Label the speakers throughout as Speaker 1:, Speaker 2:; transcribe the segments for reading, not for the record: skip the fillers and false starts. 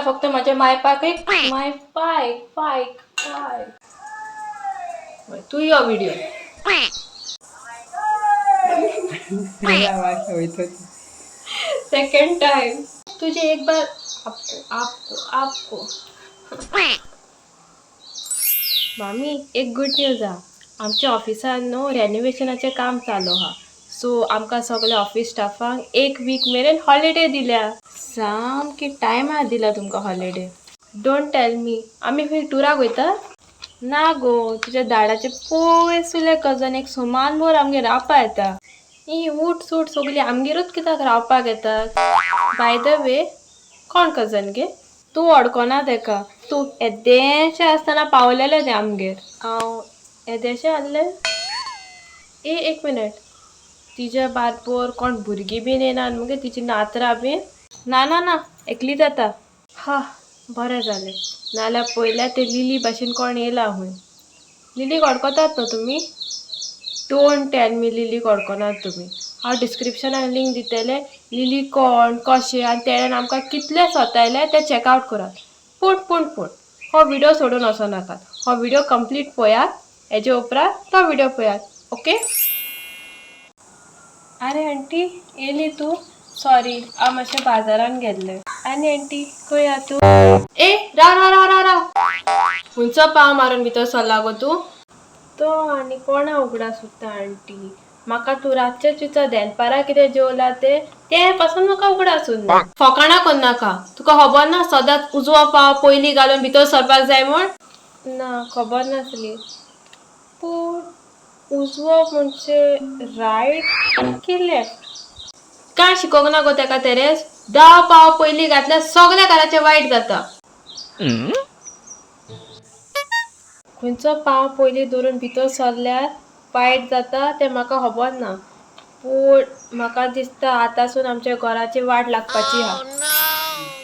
Speaker 1: आतां फक्त म्हाज्या मायपाक माय पायक पायक पायक. तूं यो व्हिडिओ. सेकंड टाइम तुझे एक बार आपको आपको आपको. मामी, एक गुड न्यूज आहा. आमच्या ऑफिसान न्हू रेनोवेशनाचें काम चालू आहा, सो आमकां सगल्या ऑफिस स्टाफांक एक वीक मेरेन हॉलिडे दिल्या. सामकी टायमार दिला तुमकां हॉलिडे. Don't tell me, आमी खंय टुराक वयता? ना गो, तुज्या दाडाचे पयसुले कजन एक सुमानभर आमगेर रावपा येता. ही ऊट सूट सगळी आमगेरूच कित्याक रावपाक येतात? बाय the way, कोण कजन गे? तूं वळखना तेका. तूं येदेशें आसतना पावलेलें तें आमगेर. हांव येदेशें आहलें? ए, एक मिनट, तिज्या बारबोर कोण भुरगीं बीन येना मगे? तिची नातरां बीन? ना ना ना, एकलीच येता. हा, बरें जालें, नाल्यार पयल्या ते लिली भाशेन कोण येयला हूंय. लिलीक वळखतात न्हू तुमी? Don't tell me लिलीक वळखनात तुमी. हांव डिस्क्रिप्शनाक लिंक दितलें. लिली कोण, कशें आनी तेणेन आमकां कितलें सतायलें तें चॅकआवट करात. पूण पूण पूण हो व्हिडिओ सोडून वचो नाकात. हो व्हिडिओ कंप्लीट पळयात, हेजे उपरांत तो व्हिडिओ पळयात. ओके. अरे आंटी, येयली तूं? सॉरी, हांव मातशें बाजारान गेल्लें. आनी आंटी, खंय या तूं? ए, राव राव राव राव राव, खंयचो पाव मारून भितर सरला गो तूं? तो आनी कोणा उगडास उरता आंटी? म्हाका तूं रातचेंच विचार, दनपारां कितें जेवला तें. तें पासून म्हाका उगडास उरना. फकाणां करनाका. तुका खबर ना सदांच उजवो पाव पयलीं घालून भितर सरपाक जाय म्हूण? ना, खबर नासली. पूण उजवो म्हणजे रायट की लेफ्ट? काय शिकोवंक ना गो तेका तेरेस? दाव पाव पयलीं घातल्यार सगल्या घराचें वायट जाता. खंयचो पाव पयलीं धरून भितर सरल्यार वायट जाता तें म्हाका खबर ना, पूण म्हाका दिसता आतांसून आमच्या घराची वाट लागपाची आहा.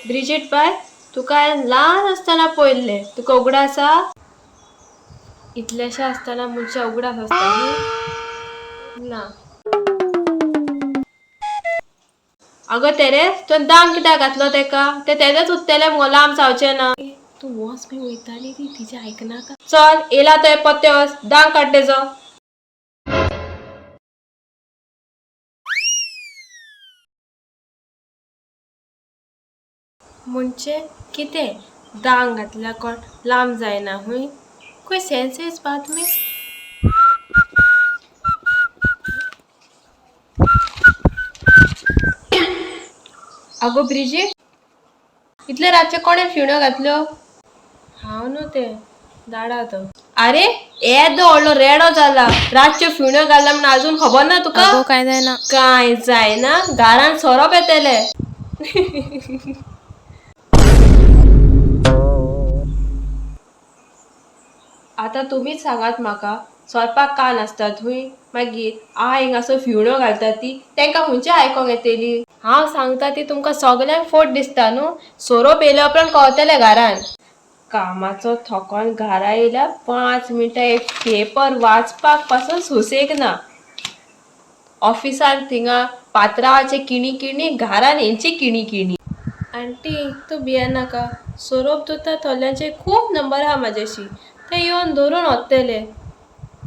Speaker 1: ब्रिजीट बाय, तुका हांवें ल्हान आसतना पळयल्लें. तुका उगडास आसा? इतलेशें आसतना मनशां उगडास आसता न्ही? ना. अगो तेरेस, तुवें दाम कित्याक घातलो तेका? तें तेजेच उत्तेलें मुगो, लांब जावचें ना. तूं वच खंय वयताली ती, तिजें आयकनाका. चल, येयला थंय पत्ते वच, दाम काड तेजो. म्हणजे कितें, दांग घातल्यार कोण लांब जायना हूंय? कोई सेंस है इस बात में? अगो ब्रिजीट, इतले रातचे कोणें फिण्यो घातल्यो? हांव न्हू तें, दाडा तो. अरे, येदो व्हडलो रेडो जाला, रातच्यो फिण्यो घालना म्हण अजून खबर ना तुका?
Speaker 2: अगो, काय जायना.
Speaker 1: काय जायना? घरान सोरोप येतले. आतां तुमीच सांगात म्हाका, सोरपाक कान आसतात हूंय? मागीर I हिंगासर फिवण्यो घालता ती तेंकां खंयचें आयकोंक येतली? हांव सांगता ती तुमकां सगल्यांक फोट दिसता न्हू? सोरोप येयल्या उपरांत कळतलें घरान. कामाचो थकोन घरा येयल्यार 5 मिनटां एक पेपर वाचपाक पासून सुसेग ना. ऑफिसान थिंगा पात्रांवाचे किणी किणी, घरान हेंची किणी किणी. आंटी, तूं भियेनाका. सोरोप धरता थोड्यांचे खूब नंबर आहा म्हाज्याशी. ते येवन धरून वतले.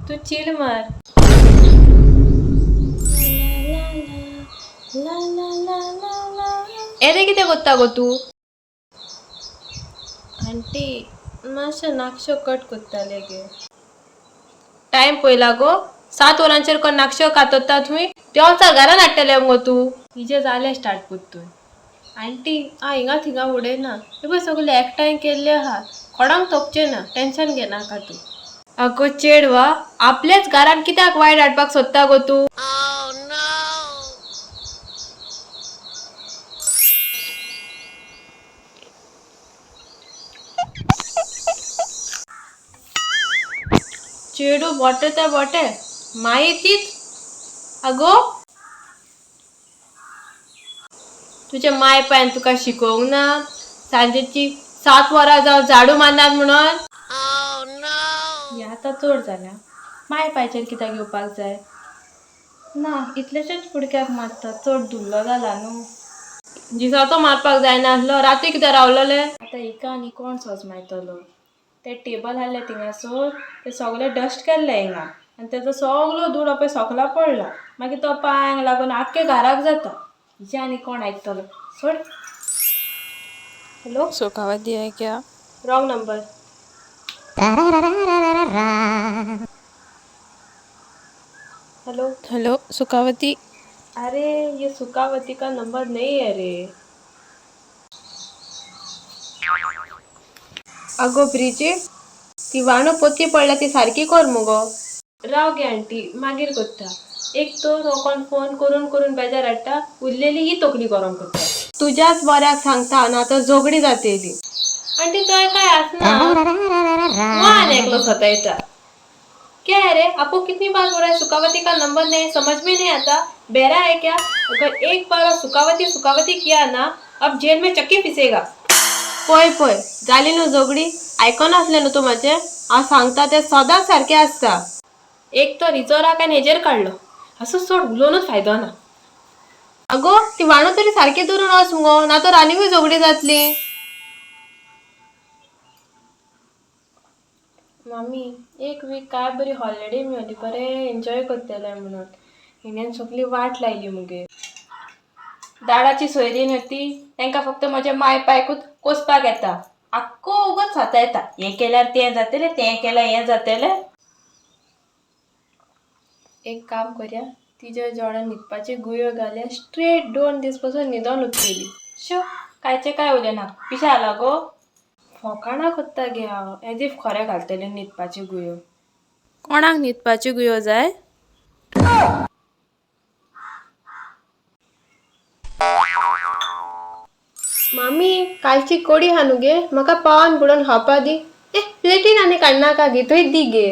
Speaker 1: तूं चील मार. येदें कितें करता गो तूं? आंटी, मातशें नाकश्यो कट करतालें गे. टायम पळयला गो? 7 वरांचेर कोण नाकश्यो कातरता थंय? ते वचा घरान हाडटलें मुगो तूं. हिजें जालें स्टार्ट परतून. आंटी, हांव हिंगा थिंगा उडयना. हे पळय, सगळे एकठांय केल्ले आहा. कोणाक तोपचें ना, टेंशन घेनाका तूं. अगो चेडवा, आपल्याच घरान कित्याक वायट हाडपाक सोदता गो तूं? चेडू बोटे ते बोटे, माई तीच. अगो, तुज्या माय पायन तुका शिकोवंक ना सांजेची 7 वरां जावन झाडू मारनात म्हणून? हे आतां चड जाल्या. माय पायचेर कित्याक येवपाक जाय? ना, इतलेशेच फुडक्याक मारता. चड धुल्लो जाला न्हू. दिसाचो मारपाक जायना आसलो, राती कित्याक रावलोले? आतां हिका आनी कोण सोजमायतलो? ते टेबल आहले थिंगासर, ते सगळे डस्ट केल्ले हिंगा आनी तेजो सगलो धूळ पळय सोकला पडला. मागीर तो पांयांक लागून आख्खे घराक जाता. हिचें आनी कोण आयकतलो? सोड. हॅलो,
Speaker 2: सुखावती है क्या?
Speaker 1: Wrong number. Hello.
Speaker 2: Hello Sukhavati.
Speaker 1: अरे ये सुखावती का नंबर नहीं है रे. अगो ब्रिजिट, ती वाणू पोती पडल्या ती सारकी कर मुगो. राव गे आंटी, मागीर करता. एक तर हो कोण फोन करून करून बेजार हाडटा, उरलेली ही तकली गरम करता. तुज्याच बऱ्याक सांगता, ना तर झगडी जातेली. आंटी, तुवें काय आसना, वो आनी एकलो सतायता. क्या है रे, आपको कितनी बार बोला है सुखावती का नंबर नहीं, समझ में नहीं आता? बेरा है क्या? अगर एक बार और सुखावती सुखावती किया ना, अब जेल में चक्की पिसेगा. पळय पळय, जाली न्हू झगडी? आयकनासलें न्हू तूं म्हाजें? हांव सांगता तें सदांच सारकें आसता. एक तर हिचो राग आनी हेजेर काडलो. आसूं, सोड, उलोवनूच फायदो ना. अगो, ती वाणू तरी सारकी धरून वच मुगो, ना तर आनीकूय झगडी जातली. मामी, एक वीक काय बरी हॉलिडे मेवली, बरें एन्जॉय करतलें म्हणून हिणेन सगली वाट लायली मुगे. दाडाची सोयरी न्हू ती, तांकां फक्त म्हज्या माय पायकूच कोसपाक येता. आख्खो उगोच सतायता, हें केल्यार तें जातलें, तें केल्यार हें जातलें. एक काम करया, तिज्या जेवणान न्हिदपाची गुळयो घालया, स्ट्रेट 2 दीस पसून न्हिदोन उरतली. शो, कायचें काय उलयना, पिशें जाला गो? फोकाणां कोत्ता गे हांव, एज if खरें घालतलें न्हिदपाच्यो गुळयो. कोणाक न्हिदपाच्यो गुळयो जाय? मामी, कालची कोडी हा न्हू गे, म्हाका पावान बुडोवन खावपा दी. ए, प्लेटीन आनी काडनाका गे, थंयच दी गे.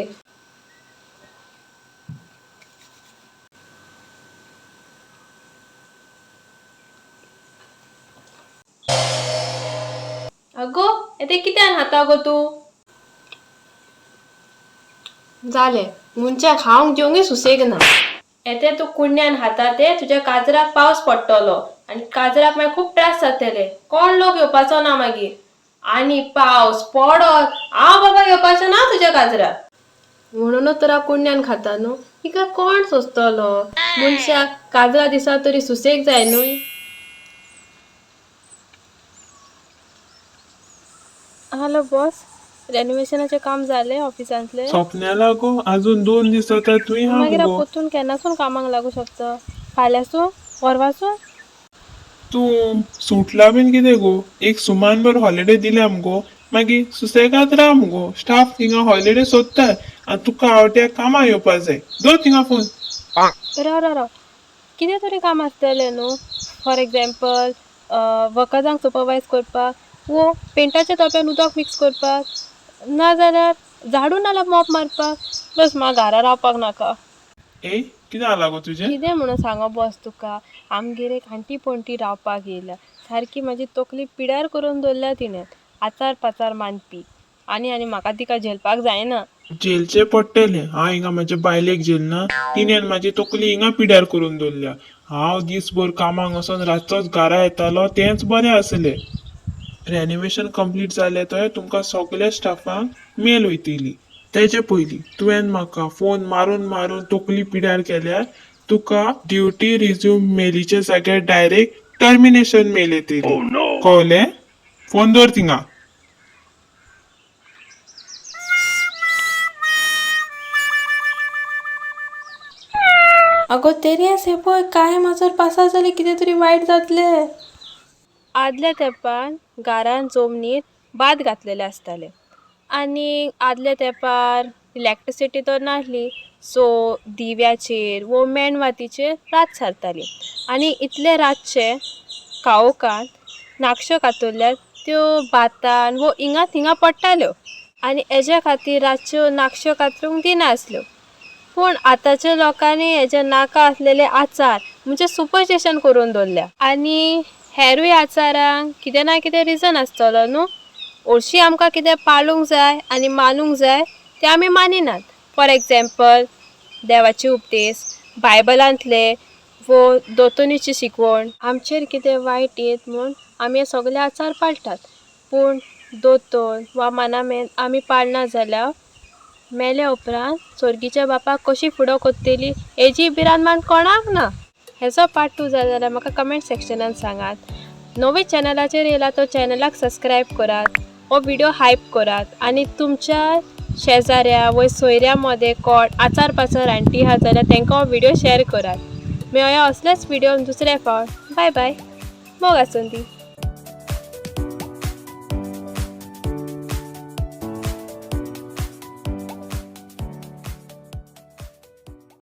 Speaker 1: अगो, येते कित्यान खाता गो तूं? जालें, मनशाक खावंक जेवंकय सुसेग ना. येते तूं कुडण्यान खाता ते तुज्या काजराक पावस पडटलो आनी काजराक मागीर खूब त्रास जातले. कोण लोक येवपाचो ना मागीर. आनी पावस पडत हांव बाबा येवपाचो ना तुज्या काजराक. म्हणूनच तर हांव कुडण्यान खाता न्हू. हिका कोण सोंसतलो? मनशाक काजरा दिसा तरी सुसेग जाय न्हय. हॅलो बॉस, रेनोवेशनाचें काम जालें ऑफिसांतलें?
Speaker 3: सोंपण्याला गो, अजून 2 दीस जाता. तुवें हा
Speaker 1: मागीर हांव
Speaker 3: मुगो.
Speaker 1: परतून केन्नासून कामाक लागूं शकता? फाल्यांसून? परवासून?
Speaker 3: तूं सुटला बीन कितें गो? एक सुमानभर हॉलिडे दिल्या मुगो, मागीर सुसेगाद राव मुगो. स्टाफ थिंगा हॉलिडे सोदतात आनी तुका आवट्या कामाक येवपा जाय. दवर थिंगा फोन.
Speaker 1: राव राव राव, कितें तरी काम आसतलें न्हू? फॉर एग्जाम्पल, वखदांक सुपरवायज करपाक वो पेंटाच्या तोप्यान उदक मिक्स करपाक, नाजाल्यार झाडू नाल्यार मोप मारपाक. बस, म्हाका घरा रावपाक नाका.
Speaker 3: ए, कितें जाला गो तुजें?
Speaker 1: कितें म्हणून सांगो बॉस तुका, आमगेर एक आंटी पणटी रावपाक येयल्या. सारकी म्हाजी तकली पिड्यार करून दवरल्या तिणें. आचार पाचार मानपी आनी आनी म्हाका तिका झेलपाक जायना.
Speaker 3: जेलचें पडटलें. हांव हिंगा म्हाज्या बायलेक जेलना, तिणें म्हाजी तकली हिंगा पिड्यार करून दवरल्या. हांव दीसभर कामाक वचोन रातचोच घरा येतालो, तेंच बरें आसलें. रेनिवेशन कंप्लीट जालें थंय तुमकां सगल्या स्टाफांक मेल वयतली. तेजे पयलीं तुवें म्हाका फोन मारून मारून तकली पिड्यार केल्यार तुका ड्युटी रिज्यूम मेलीच्या जाग्यार डायरेक्ट टर्मिनेशन मेल येतली. कळ्ळें? फोन दवर थिंगा.
Speaker 1: अगो तेरी, हे पळय, कांय माजर पासार जालें, कितें तरी वायट जातलें. आदल्या तेंपार घरान जमनीर भात घातलेलें आसतालें आनी आदल्या तेंपार इलॅक्ट्रिसिटी तर नासली, सो दिव्याचेर वो मेणवातीचेर रात सारताली. आनी इतले रातचे काळोखान नाकश्यो कातरल्यार त्यो भातान वो हिंगा थिंगा पडटाल्यो आनी हेज्या खातीर रातच्यो नाकश्यो कातरूंक दिनासल्यो. पूण आतांच्या लोकांनी हेजे नाका आसलेले आचार म्हणजे सुपरस्टिशन करून दवरल्या. आनी हेरूय आचारांक कितें ना कितें रिजन आसतलो न्हू. हरशीं आमकां कितें पाळूंक जाय आनी मानूंक जाय तें आमी मानिनात. फॉर एग्जाम्पल, देवाचे उपदेश, बायबलांतले. वो दोतोनीची शिकवण. आमचेर कितें वायट येत म्हूण आमी हे सगळे आचार पाळटात, पूण दोतोन वा मानामेन आमी पाळना जाल्यार मेल्या उपरांत सोर्गीच्या बापाक कशी फुडो कोत्तली हेजी भिरांत मान कोणाक ना. हेजो पार्ट 2 जाय जाल्यार म्हाका कमेंट सेक्शनान सांगात. नवे चॅनलाचेर येयला तो चॅनलाक सबस्क्रायब करात, हो व्हिडिओ हायप करात आनी तुमच्या शेजाऱ्या वय सोयऱ्या मदें कोण आचार पाचार आण्टी आहा जाल्यार तांकां हो व्हिडिओ शेअर करात. मेळया असलेच व्हिडिओ दुसरे फावट. बाय बाय, मोग आसूं दी.